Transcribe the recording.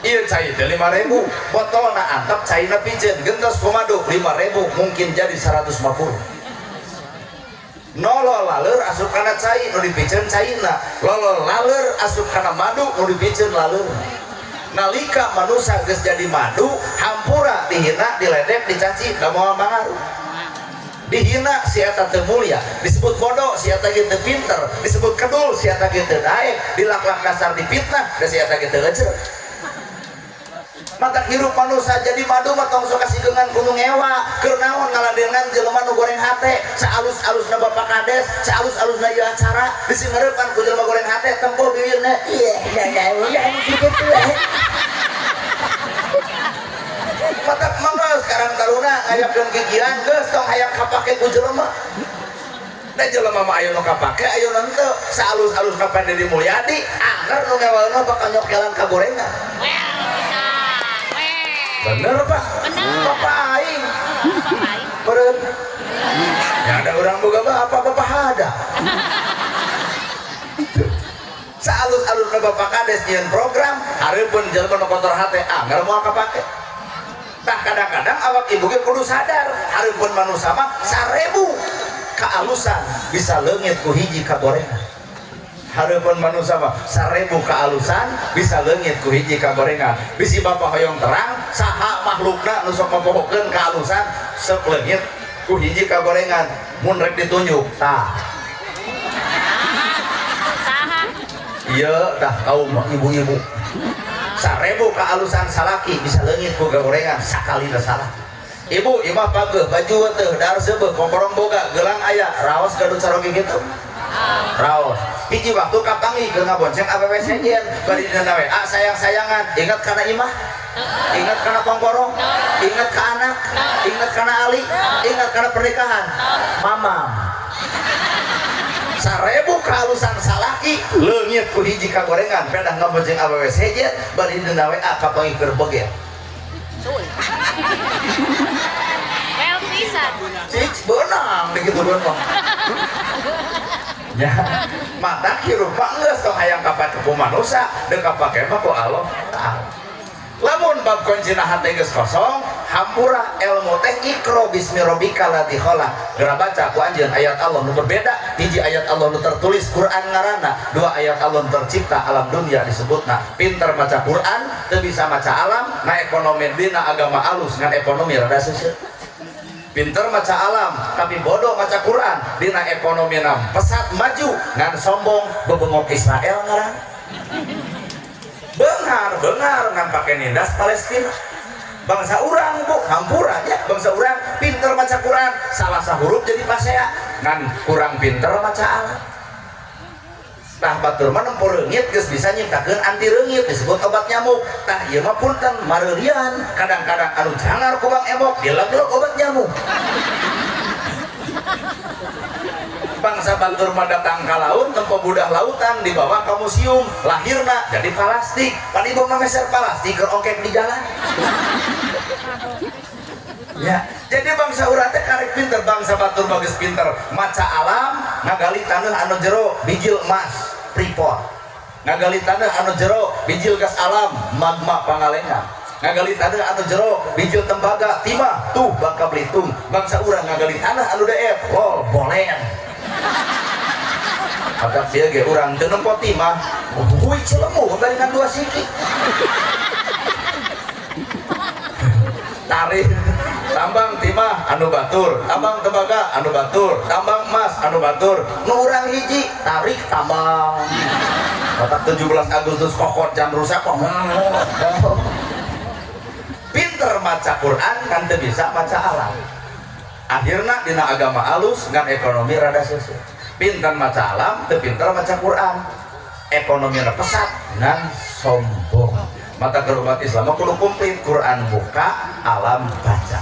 Ieu cai teh 5.000, botolna antep, caina piceun, gentos ku madu 5.000 mungkin jadi 150. Nolol laleur asup kana cai, nu dipiceun caina. Lolol laleur asup kana madu, nu dipiceun laleur. Nalika manusia geus jadi madu, hampura dihina, diledek, dicaci, da moal mangaruh. Dihina si eta teu mulia, disebut bodoh si eta ge teu pinter, disebut kedul si eta ge teu daek, dilaklak kasar, dipitnah da si eta ge teu ngeuceut. Mata hirup manusia jadi madu mah tong sok kasigeungan ku nu ngewa. Keur naon ngaladenan jelema nu goreng hate? Saalus-alusna Bapak Kades, saalus-alusna ieu acara, disingareupan ku jelema goreng hate, tempo bibirna, iya udah gitu. Mata mangga sekarang taruna ngayakeun kikian geus, tong hayang kapake ku jelema. Da jelema mah aya nu kapake, aya nu henteu. Saalus-alusna Pak Dedi Mulyadi, angger nu ngewaeuna bakal nyokelan ka gorengan. Bener, Pak? Bener. Bapak aing. Bapak aing. Beren. Ya ada orang boga bapak, bapak ada. Saalus-alusna Bapak Kades nyieun program, hareupeun jelema nu kotor hate, angger moal kapake. Tah, kadang-kadang awak ibu ge kudu sadar, hareupeun manusia mah 1.000 kaalusan bisa leungit ku hiji kagorengan. Hareupeun manusia mah 1.000 kaalusan bisa leungit ku hiji kagorengan. Bisi bapak hoyong terang, saha makhlukna nu sok mapohokeun kaalusan sok leungit ku hiji kagorengan? Mun rek ditunjuk, tah. Saha? Iya, tah, kaum ibu-ibu. 1.000 kaalusan salaki bisa leungit ku gorengan sakali salah. Ibu, imah pageuh, baju teu, dahar seubeuh, komporong boga, gelang aya, raos gaduh caroge gitu. Raos. Hiji waktu kapanggih keur ngabonceng awewe sejen, bari dina WA sayang-sayangan, ingat kana imah? Ingat kana kongkorong? Ingat ka anak? Ingat kana ali? Ingat kana pernikahan? Mamam. 1.000 kehalusan salaki leungit ku hiji kagorengan, pedah ngabonceng awewe sejen, bari dina WA kapanggih keur bogel. Sul. Well pisan. Cik, beunang begitu mah. Ya, mata hirup mah geus, tong hayang kapake ku manusia, deuk kapake mah ku Allah Ta'ala. Lamun bab kuncina hate geus kosong, hampura ilmu teh iqro bismi rabbikal ladzi khalaq. Geura baca ku anjeun ayat Allah nu berbeda, hiji ayat Allah nu tertulis Quran ngaranna, dua ayat Allah nu tercipta alam dunia disebutna. Pinter maca Quran, teu bisa maca alam, na ekonomi dina agama alus ngan ekonomi rada seuseut. Pinter maca alam tapi bodoh maca Quran, dina ekonomi nam pesat maju ngan sombong, bebengok Israel ngaran, benghar benghar ngan pake nindas Palestina. Bangsa urang, Bu, hampura ya, bangsa urang pinter maca Quran, salah sahuruf jadi pasea, ngan kurang pinter maca alam. Tah, batur mah nempo reungit geus bisa nyiptakeun anti reungit disebut obat nyamuk. Tah, ieu mah punten mareurian, kadang-kadang anu jangar ku Bang Emok dileglek obat nyamuk. Bangsa batur mah datang ka laut, tempo budah lautan, dibawa ke museum, lahirna jadi plastik. Pan ibu mah meser plastik keur ongkek di jalan. Ya, jadi bangsa urang teh karek pinter, bangsa batur bagus pinter maca alam, ngagali tanah anu jero bijil emas Freeport, ngagali tanah anu jero bijil gas alam Magma Pangalengan, ngagali tanah anu jero bijil tembaga, timah tuh Bangka Belitung. Bangsa urang ngagali tanah anu DF lol bolen. Kata dia ge urang teu nempo timah, hui celemu dengan dua siki. Tarik tambang timah anu batur, tambang tembaga anu batur, tambang emas anu batur, nu urang hiji tarik tambang. Batak 17 Agustus kokot jam rusak kok. Pinter maca Quran kan teu bisa maca alam. Akhirna dina agama alus ngan ekonomi rada seuseuh. Pinter maca alam teu pinter maca Quran, ekonomi pesat ngan sombong. Mata umat Islam kudu komplit, Quran buka, alam baca.